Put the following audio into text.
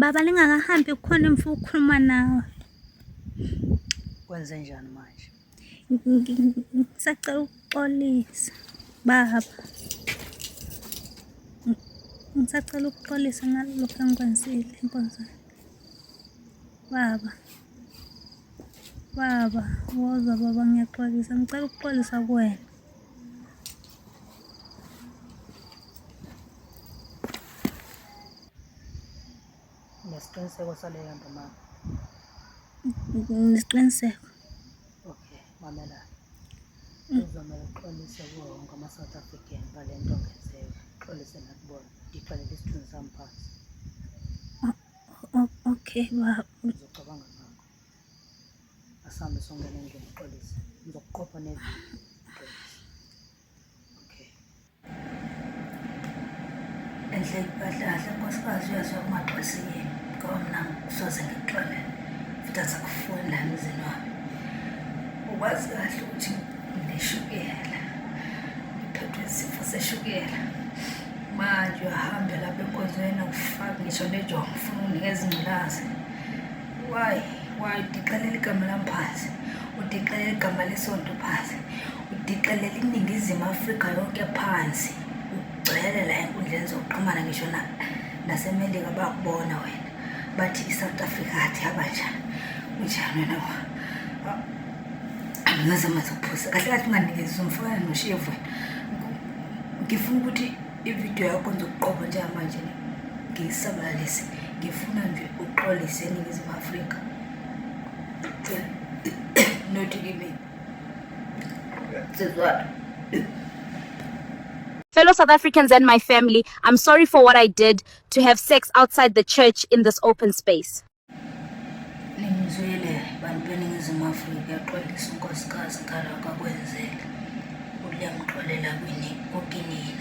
Baba lingakahambi kukhona engifuna ukukhuluma nawe. Kwenze njani manje? Ngisacela ukuxolisa baba. Ngisacela ukuxolisa ngalokhu engikwenzile enkonzweni. Baba. Baba, woza baba ngiyaxolisa. Ngicela ukuxolisa kuwena. Unesiqiniseko saleyo nto mama? Nginesiqiniseko. Okay, mamela. Kuzomele uxolise kuwo wonke ama-South African ngale nto ongenzeka. Uxolise nakubona. Ngixolele isithunzi sami phansi. Okay, baba. Ngizocabanga ngakho. Asihambe songena endlini uxolise. Ngizokuqopha nevidiyo. Uxolise. Okay. Enhle kahle kahle nkosikazi uyaziwa kungaxolisi yini ngoba mina ngisoze ngikuxolele futhi asakufuni la emzini wami. Ukwazi kahle ukuthi ngineshukela, ngiphethwe isifo seshukela. Manje uyahamba lapha enkonzweni awufaki ngisho nejongo ufuna unginikeza ingculazi. Why? Why udicelela igama lami phansi? Udicelela igama lesonto phansi? Udicelela iNingizimu Afrika yonke phansi? Ugcwele la enkundleni zokuxhumana ngisho naseMelika bakubona wena. Bathi i-South Africa athi abanjani? Unjani wena? Angaze manje ukuphuza. Kahle kahle unganikezi umfana noshevu wena. Ngifuna ukuthi ividiyo yakho ngizokuqopha njengamanje ngiyisabalalise. Ngifuna nje uxolise eNingizimu Afrika. Not kimi. Sizwana. Fellow South Africans and my family, I'm sorry for what I did to have sex outside the church in this open space. Ningizwile bantu beNingizimu Afrika yaxolisa unkosikazi ngalokho akwenzile. Uliyamxolela kwini kukinina.